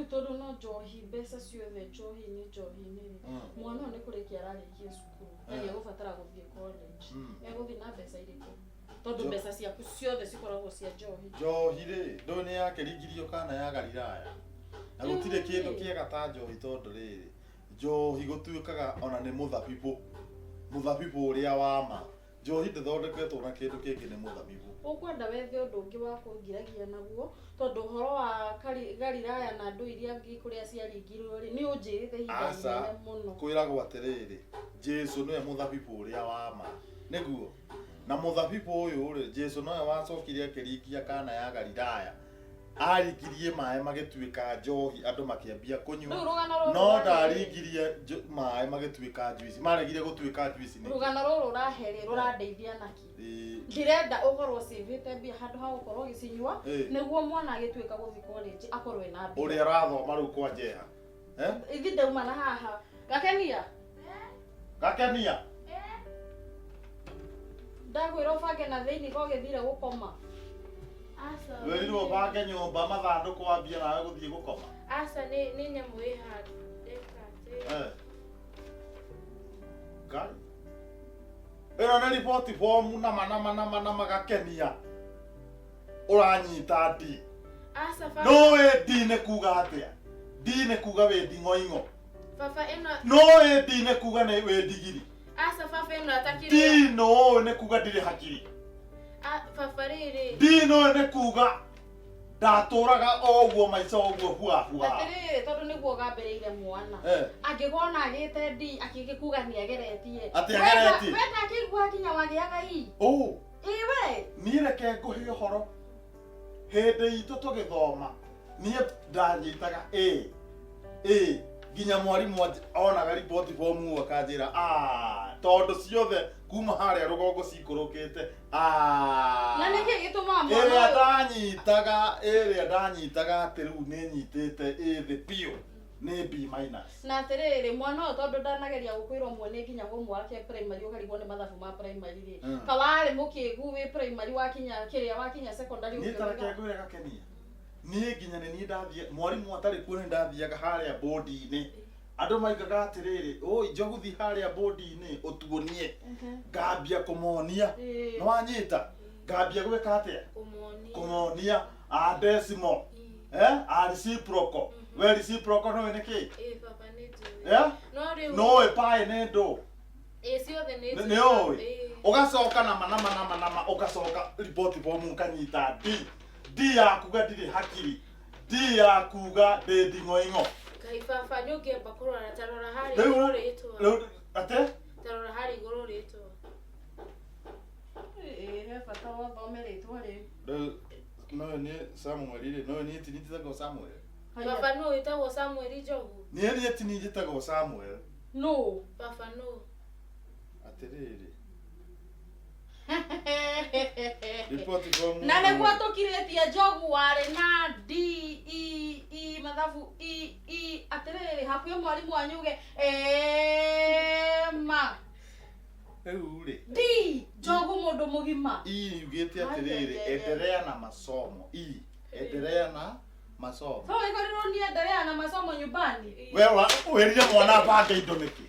Rĩu tondũ no njohi mbeca ciothe njohi-inĩ njohi-inĩ rĩ, mwana ũyũ nĩ kũrĩkia ararĩkia cukuru na nĩ egũbatara gũthiĩ college. Egũthiĩ na mbeca irĩkũ? Tondũ mbeca ciaku ciothe cikoragwo cia njohi. Njohi rĩ, ndũĩ nĩ yakĩringirio kana ya Galilaya. Na gũtirĩ kĩndũ kĩega ta njohi tondũ rĩrĩ, njohi gũtuĩkaga ona nĩ mũthabibũ. Mũthabibũ ũrĩa wa ma. Njohi ndĩthondeketwo na kĩndũ kĩngĩ nĩ mũthabibũ. Ũkwenda wethe ũndũ ũngĩ wa kũngiragia naguo, tondũ ũhoro wa Galilaya na andũ iria angĩ kũrĩa ciaringirwo rĩ, nĩ ũnjĩrĩte ihinda Aca, inene mũno. kwĩragwo atĩrĩrĩ, Jesu nĩwe mũthabibũ ũrĩa wa ma. Nĩguo? Na mũthabibũ ũyũ rĩ, Jesu nowe wacokire akĩringia Kana ya Galilaya. Aringirie maĩ magĩtuĩka njohi andũ makĩambia kũnyua. Rĩu rũgano rũrũ No ũrahe rĩ- ndaringirie maĩ magĩtuĩka njuici. Maregire gũtuĩka njuici nĩkĩ? Rũgano rũrũ ũrahe rĩ, rũrandeithia naki? Ĩĩ. Ndĩrenda ũkorwo ũcĩvĩte mbia handũ ha gũkorwo ũgĩcinyua, nĩguo mwana agĩtuĩka gũthiĩ college akorwo ena mbia. Ũrĩa ũrathoma rĩu kwa Njeha. Eh? Ithi ndauma na haha. Gakenia? Gakenia. Ndakwĩra ũbange na thĩinĩ ko gĩthire gũkoma. Aca. Wĩrirwo ũbange nyũmba mathandũkũ wambia nawe gũthiĩ gũkoma. Aca nĩ nyamũ ĩ handũ. Ĩka atĩ. Eh. Ngai. Ĩno nĩ riboti bomu nama nama nama nama gakenia. Ũranyita ndi. Aca baba. Nũĩ ndi nĩ kuga atĩa? Ndi nĩ kuga wĩ nding'oing'o. Baba ĩno. Nũĩ ndi nĩ kuga nĩ wĩ ndigiri. Aca baba ĩno atakĩrĩ. Ndi nũĩ nĩ kuga ndirĩ hakiri. Baba rĩrĩ. Ndi nũĩ nĩ kuga ndatũraga o ũguo maica o ũguo hua hua. Atĩrĩrĩ, tondũ nĩguo ũgambĩrĩire mwana. Angĩkorwo na agĩte ndi akĩgĩkuga nĩ ageretie. Atĩ ageretie? We ndakĩigua nginya wagĩaga i. Ũ. Ĩ we. Niĩ reke ngũhe ũhoro. Hĩndĩ itũ tũgĩthoma niĩ ndanyitaga A A nginya mwarimũ onaga riboti bomu akanjĩra "Ah, tondũ ciothe kuma harĩa rũgongo cikũrũkĩte Ah." Na nĩkĩ gĩtũmaga mwana ĩrĩa ũyũ ndanyitaga ĩrĩa ndanyitaga atĩ rĩu nĩ nyitĩte ĩ thĩ biũ nĩ B minus. Na atĩrĩrĩ, mwana ũyũ tondũ ndanageria gũkwĩra ũmuonie nginya homework ya primary ũkarigwo nĩ mathabu ma primary rĩ, ka warĩ mũkĩgu wĩ primary wakinya kĩrĩa wakinya secondary Niĩ ta reke ũkĩũrĩga. ngwĩre gakenia. Niĩ nginya nĩ niĩ ndathiĩ mwarimũ atarĩ kuo nĩ ndathiaga harĩa bodi-inĩ. Andũ maigaga atĩrĩrĩ, oi Njogu thiĩ harĩa bodi-inĩ ũtuonie. Ngambia kũmonia. Nĩ wanyita? Ngambia gwĩka atĩa? Kũmonia. Kũmonia a decimal. A reciprocal. We reciprocal nĩũĩ nĩ kĩ? Ĩĩ baba nĩ njũĩ. Eh? No rĩu. Nĩũĩ pi nĩ ndũ? Ĩĩ ciothe nĩ njũĩ. Nĩ ũĩ? Ĩĩ. Ũgacoka nama nama nama nama ũgacoka riboti bomu ũkanyita D. D ya kuga ndirĩ hakiri. D ya kuga ndĩ nding'oing'o. Ngai baba nĩ ũngĩamba kũrora ta rora harĩa Rĩu igũrũ rĩtwa. rĩu atĩ Ta rora harĩa igũrũ rĩtwa. Ĩĩ he bata wathome rĩtwa rĩu. Rĩu no nĩ Samuel rĩ, no niĩ ti njĩtagwo Samuel. Baba nũ wĩtagwo Samuel Njogu? Niĩ niĩ ti niĩ njĩtagwo Samuel. Nũ? Baba nũ? Atĩrĩrĩ. Ripoti form. Na nĩguo tũkirĩtie Njogu warĩ na D E E mathabu E E atĩrĩrĩ hakuhĩ mwarimũ wanyu uge ma Rĩu rĩ. D Njogu mũndũ mũgima. E yugĩte atĩrĩrĩ, endelea na masomo. E endelea na masomo. So ĩkorirwo ni endelea na masomo nyumbani. We wĩrire mwana abange indo nĩkĩ?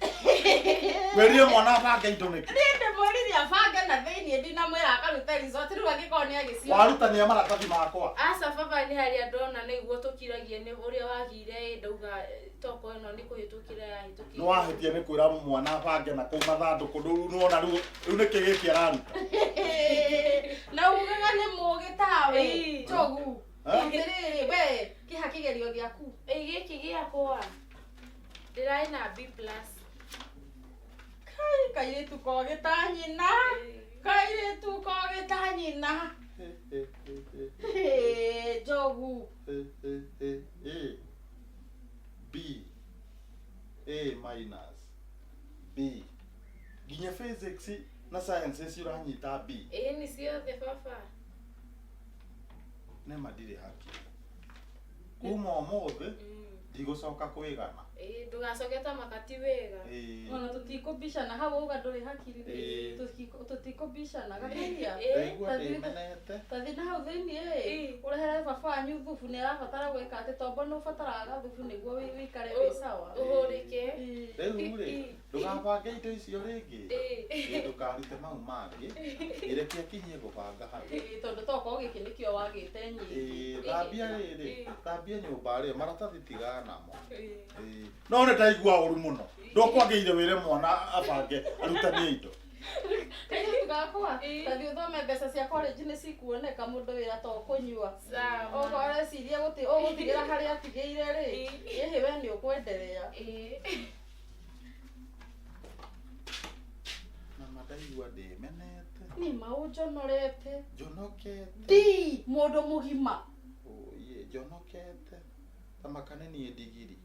Wĩrire mwana abange indo nĩkĩ? Niĩ ndĩmwĩrire abange na thĩiniĩ ndinamwĩra akarute result rĩu angĩkorwo nĩ agĩciona. Warutania maratathi makwa. Aca baba nĩ harĩa ndona nĩguo tũkiragie nĩ ũrĩa wagĩire ĩ ndauga toko ĩno nĩ kũhĩtũkĩra yahĩtũkĩire. Nĩ wahĩtia nĩ kwĩra mwana abange na kũu mathandũkũ rĩu nĩwona rĩu rĩu nĩkĩ gĩkĩ araruta. Na ugaga nĩ mũgĩ tawe Njogu. Atĩrĩrĩ we kĩha kĩgerio gĩaku. Ĩ gĩkĩ gĩakwa ndĩrarĩ na B plus. Kai kairĩtu kogĩ ta nyina. Kairĩtu kogĩ ta nyina. Njogu. A B A minus B nginya physics na science ũranyita B. Ĩ nĩ ciothe baba. Nĩma ndirĩ hakiri. Kuma ũmũthĩ ndigũcoka kwĩgana. Ĩĩ, ndũgacoke ta makati wega. Ĩĩ. Ona tũtikũbicana hau auga ndũrĩ hakiri Ĩĩ. Tũtikũbicana gakenia. Ĩĩ. Ndaigua Tathi- ndĩmenete. Tathi na hau thĩiniĩ ĩ Ĩĩ. ũrehere baba wanyu thubu nĩ arabatara gwĩka atĩ tombo nĩ ũbataraga gathubu nĩguo wĩikare wĩ sawa. Ũhũrĩke. Ĩĩ. Rĩu rĩ, Ĩĩ. ndũgabange indo icio rĩngĩ. Ĩĩ. Ĩĩ, ndũkarute mau mangĩ. Ĩĩ, reke akinyie gũbanga hau. Ĩĩ, tondũ tokorwo gĩkĩ nĩkĩo wagĩte nyingĩ. Ĩĩ, thambia rĩrĩ, Ĩĩ. thambia nyũmba rĩ, maratathi tigana namo. Ĩĩ. Ĩĩ. No nĩ ndaigua ũru mũno. Ndũkwagĩrĩire wĩre mwana abange arutanie indo. Kairĩtu gakwa, Ĩĩ. tathi ũthome mbeca cia college nĩ cikuoneka mũndũ wĩra to kũnyua. Sawa. Okorwo areciria gũti ũgũtigĩra harĩa atigĩire rĩ, Ĩĩ. ĩhĩ we nĩ ũkwenderea. Ĩĩ. Mama ndaigua ndĩmenete. Nĩ maũnjonorete. Njonokete. Ndi mũndũ mũgima. Oye, njonokete. Ta makane niĩ ndigiri.